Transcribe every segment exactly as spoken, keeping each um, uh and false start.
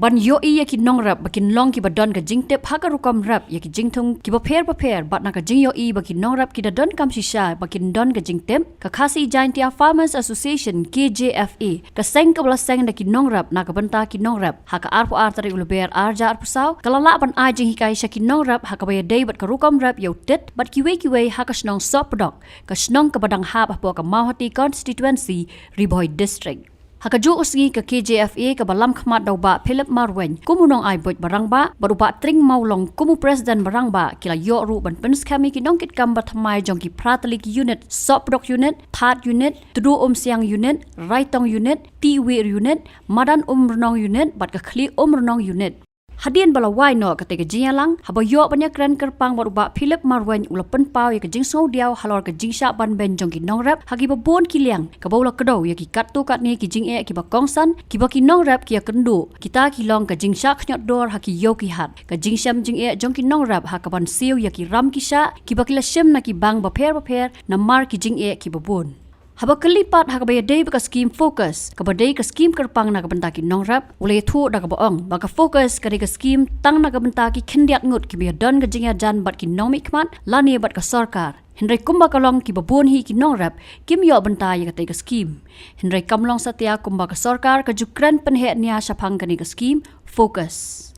ban ïohi ïa ki nongrep ba kin long kiba don ka jingtip ha ka rukom rep ïa ki jingthung kiba pher bapher bad na ka jingïohi ba ki nongrep ki da don kam shisha ba kin don ka jingtip, ka Khasi Jaintia Farmers Association, K J F A, ka seng kaba la seng da ki nongrep na ka bynta ki nongrep, ha ka arphew ar tarik u Lber arhajar arphew saw, ka la lah ban ai jinghikai sha ki nongrep ha kaba ïadei bad ka rukom rep ïa u tit bad kiwei kiwei ha ka shnong Sohpdok, ka shnong kaba dang hap hapoh ka Mawhati Constituency, Ri Bhoi District. Ha kajuh ka sngi ka K J F A kaba lamkhmat da u Bah Philip Marwein kum u nongai buit ba rangbah bad u Bah Tring Mawlong kum u president ba rangbah ki la ïoh ruh ban pynskhem ïa ki nongkitkam ba thymmai jong ki phra tylli ki unit, Sohpdok unit, Thad unit, Tdu Umsiang unit, Raitong unit, Tiwir unit, Madan Umrnong unit bad ka Khlieh Umrnong unit. Hadien ba la wai noh katei ka jingïalang, haba ïoh ban ïakren kyrpang bad u Bah Philip Marwein u la pynpaw ïa ka jingsngewdiaw halor ka jingshah ban beiñ jong ki nongrep ha kiba bun ki liang, kaba u la kdew ïa ki katto katne ki jingeh kiba kongsan kiba ki nongrep ki ïakynduh, kita ki long ka jingshah khñiot dor ha ki ïew ki hat, ka jingshem jingeh jong ki nongrep ha kaban siew ïa ki ram ki shah kiba ki la shim na ki bank bapher bapher namar ki jingeh kiba bun. Haba kylli pat ha kaba ïadei bad ka skim FOCUS, kaba dei ka skim kyrpang na ka bynta ki nongrep, u la ïathuh da kaba ong ba ka FOCUS ka dei ka skim tang na ka bynta ki khyndiat ngut kiba ïadon ka jingïajan bad ki nongmihkhmat lane bad ka sorkar. Hynrei kumba ka long, kiba bun hi ki nongrep kim ïoh bynta ïa katei ka skim. Hynrei kam long satia kumba ka sorkar ka ju kren pynheh nia shaphang kane ka skim FOCUS.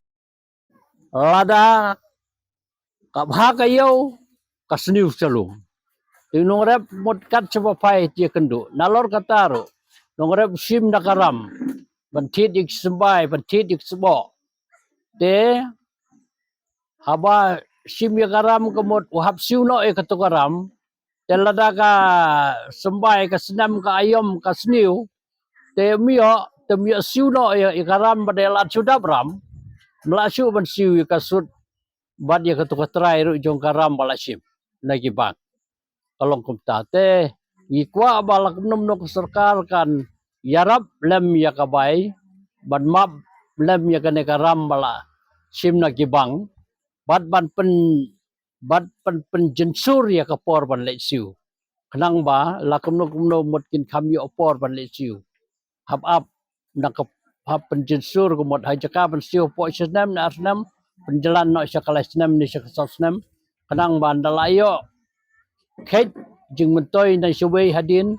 Lada ka bha ka ïew, ka sniew shalum. Te u nongrep mut kat shaba phai te ïakynduh. Nalor kata ruh, nongrep shim da ka ram ban thied ïa ki symbai, ban thied ïa ki sboh. Te haba shim ïa ka ram ka mut u hap siew noh ïa kato ka ram. Te lada ka symbai, ka snem, ka aïom, ka sniew, te ym ïoh, te ym ïoh siew noh ïa, ïa ka ram ba dei lad shu dap ram. Ym lah shuh ban siew ïa ka sut bad ïa kato ka trai ruh jong ka ram ba la shim na ki bank. Ka long kumta te ngi kwah ba la kumno kumno ka sorkar kan ïarap lem ïa ka bai ban map lem ïa kane ka ram ba la shim na ki bank bad ban pyn, bad pyn, pynjynsur ïa ka por ban leit siew. Khnang ba la kumno kumno mut kin kham ïoh por ban leit siew. Hap ap na ka, hap pynjynsur ka mut ha jaka ban siew hapoh shi snem ne ar snem, pynjlan noh sha ka lai snem ne sha ka saw snem. Khnang ba ynda la ïoh kheit jingmyntoi na shawei hadien,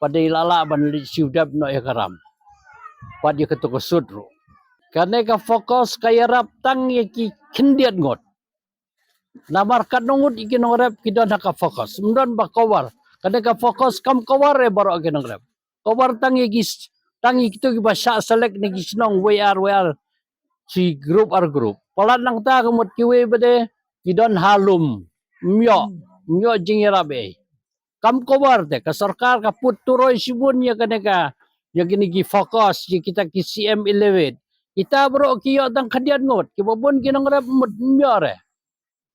ba dei la lah ban leit siew dep noh ïa ka ram bad ïa kato ka sut ruh. Kane ka FOCUS ka ïarap tang ïa ki khyndiat ngut. Namar katno ngut ïa ki nongrep ki don ha ka FOCUS. Ym don ba cover. Kane ka FOCUS kam cover ïa baroh ki nongrep. Cover tang ïa ki s-, tang ïa kito kiba shah select na ki shnong wei ar wei ar, shi group ar group. Palat nangta ka mut kiwei ba dei ki don ha lum. Ym ïoh, ym ïoh jingïarap ei. Kam cover te ka sorkar ka put turoi shibun ïa kane ka, ïa kine ki FOCUS, ïa kita ki C M eleven. Kita baroh ki ïoh tang khyndiat ngut, kiba bun ki nongrep mut ym ïoh re.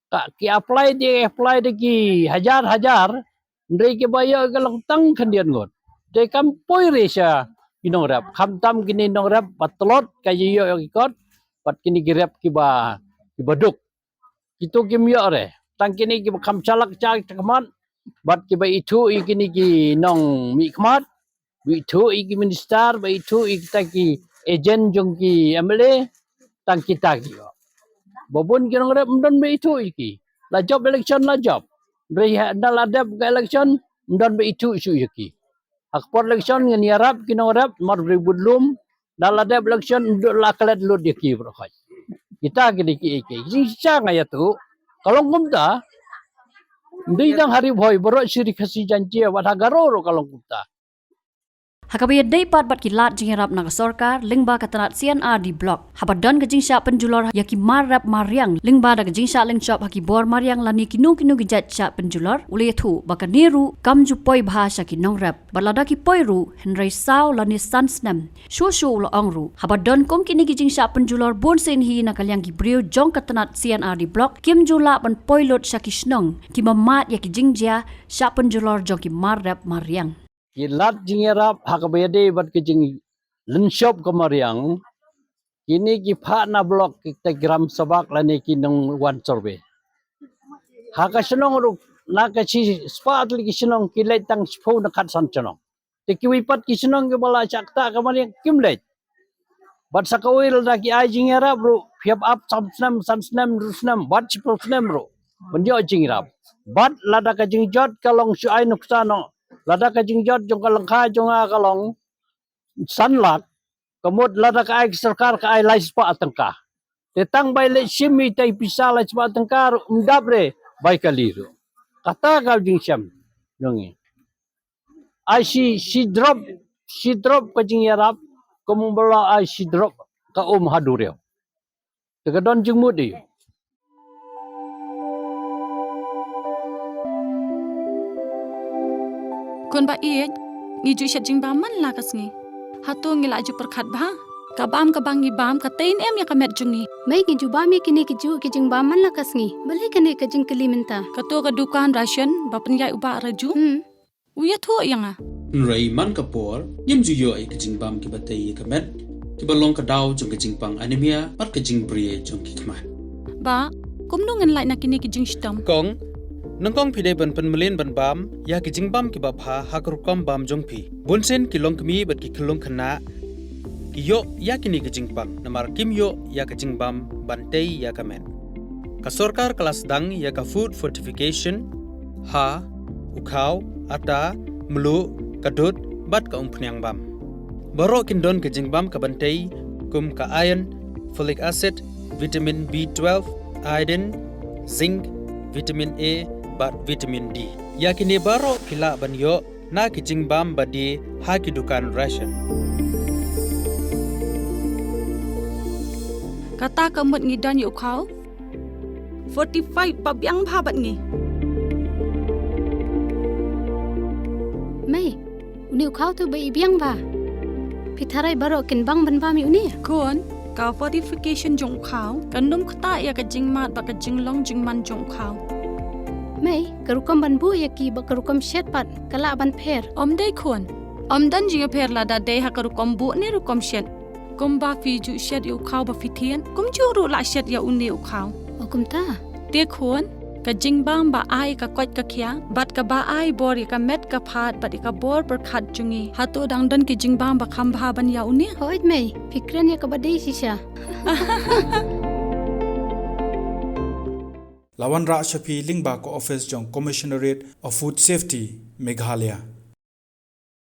Ka, ki apply te apply te ki hajar hajar, hynrei kiba ïoh ka long tang khyndiat ngut. Te kam poi re sha ki nongrep, khamtam kine nongrep ba tlot ka ïoh ïa ki kot, bad kine ki rep kiba, kiba duk. Kito kim ïoh re. Tang kine kiba kham shalak sha ki khmat bad kiba ithuh ïa kine ki nongmihkhmat, ba ithuh ïa ki minister, ba ithuh ïa kita ki agent jong ki M L A, tang kita ki ïoh. Ba bun ki nongrep ym don ba ithuh ïa ki. La jop election la jop. Hynrei ha, ynda la dep ka election ym don ba ithuh shuh ïa ki. Ha ka por election ngin ïarap ki nongrep, mar bri bud lum, da la dep election, ym dei la klet lut ïa ki baroh khoit. Kita ki dei ki, ki, ki jingshisha nga ïathuh. Ka long kumta. Ym dei tang ha Ri Bhoi, baroh shi ri Khasi Jaiñtia, wat ha Garo ruh ka long kumta. Ha kaba ïadei pat bad ki lad jingïarap na ka sorkar lyngba ka tnat C and R D Block, haba don ka jingshah pynjulor ïa ki mar rep mar riang lyngba da ka jingshah lyngshop ha ki bor mariang lane kino kino ki jait shah pynjulor, u la ïathuh ba kane ruh kam ju poi bha sha ki nongrep. Bad lada ki poi ruh, hynrei saw lane san snem. Shuh shuh u la ong ruh, haba don kum kine ki jingshah pynjulor bunsien hi na ka liang ki briew jong ka tnat C and R D Block, kim ju lah ban poi lut sha ki shnong kiba mad ïa ki jingjia shah pynjulor jong ki mar rep mar riang. Ki lad jingïarap ha kaba ïadei bad ka jinglyngshop ka mariang, kine ki phah na block, kita ki gram sabha lane ki nongwan survey. Ha ka shnong ruh, na ka shi spah tylli ki shnong ki leit tang shiphew na khatsan shnong. Te kiwei pat ki shnong kiba la shah ktah ka mariang kim leit. Bad sa kawei lada ki ai jingïarap ruh, phi hap ap san snem, san snem, hynriew snem, bad shiphew snem ruh ban ïoh jingïarap. Bad lada ka jingjot ka long shu ai nuksa noh, lada ka jingjot jong ka lyngkha jong nga ka long san lak, ka mut lada ka ai ka sorkar ka ai lai spah tyngka. Te tang ba i leit shim ita i pisa lai spah tyngka ruh, ym dap re ba i kali ruh. Kata ka jingshem jong ngi. Ai shi, shi drop, shi drop ka jingïarap, kum ba la ai shi drop ka um ha duriaw. Te ka don jingmut ïa u. Khun ba ïeit, ngi ju shet jingbam man la ka sngi. Hato ngi la ju pyrkhat bha? Ka bam kaba ngi bam ka tei ne em ïa ka met jong ngi? Mei, ngi ju bam ïa kine ki ju ki jingbam man la ka sngi. Balei kane ka jingkylli mynta? Kato ka dukan ration ba pynïaid u Bah Raju. Hmm. U ïathuh ïa nga. Hynrei man ka por, ngim ju ïoh ïa ki jingbam kiba tei ïa ka met, kiba long ka daw jong ka jingpang anemia, bad ka jingbri jong ki khmat. Bah, kumno ngan lait na kine ki jingshitom? Kong, nyngkong phi dei ban pynmlien ban bam ïa ki jingbam kiba bha ha ka rukom bam jong phi. Bunsien ki longkmie bad ki khyllung khynnah ki ïoh ïa kine ki jingpang, namar kim ïoh ïa ka jingbam ban tei ïa ka met. Ka sorkar ka la sdang ïa ka food fortification ha u khaw, ata, mluh, ka dud, bad ka umphniang bam. Baroh kin don ka jingbam ka ban tei, kum ka iron, folic acid, vitamin B twelve, iodine, zinc, vitamin A, bad vitamin D. Ïa kine baroh phi lah ban ïoh na ki jingbam ba die ha ki dukan ration. Kata ka mut ngi don ïa u khaw fortified ba biang bha bad ngi. Mei, une u khaw te ba i biang bha. Phi tharai baroh kin bang ban bam ïa une? Khun, ka fortification jong u khaw kan ym ktah ïa ka jingmad bad ka jinglong jingman jong u khaw. Mei, ka rukom ban buh ïa ki bad ka rukom shet pat ka lah ban pher? Ym dei khun. Ym don jingïapher lada dei ha ka rukom buh ne rukom shet. Kumba phi ju shet ïa u khaw ba phi thied, kumjuh ruh lah shet ïa une u khaw. O kumta? Te khun, ka jingbam ba ai ka koit ka khiah, bad kaba ai bor ïa ka met ka phad, bad ïa ka bor pyrkhat jong ngi. Hato dang don ki jingbam ba kham bha ban ïa une? Hooid mei, phi kren ïa kaba dei shisha. La wanrah sha phi lyngba ka office jong Commissionerate of Food Safety, Meghalaya.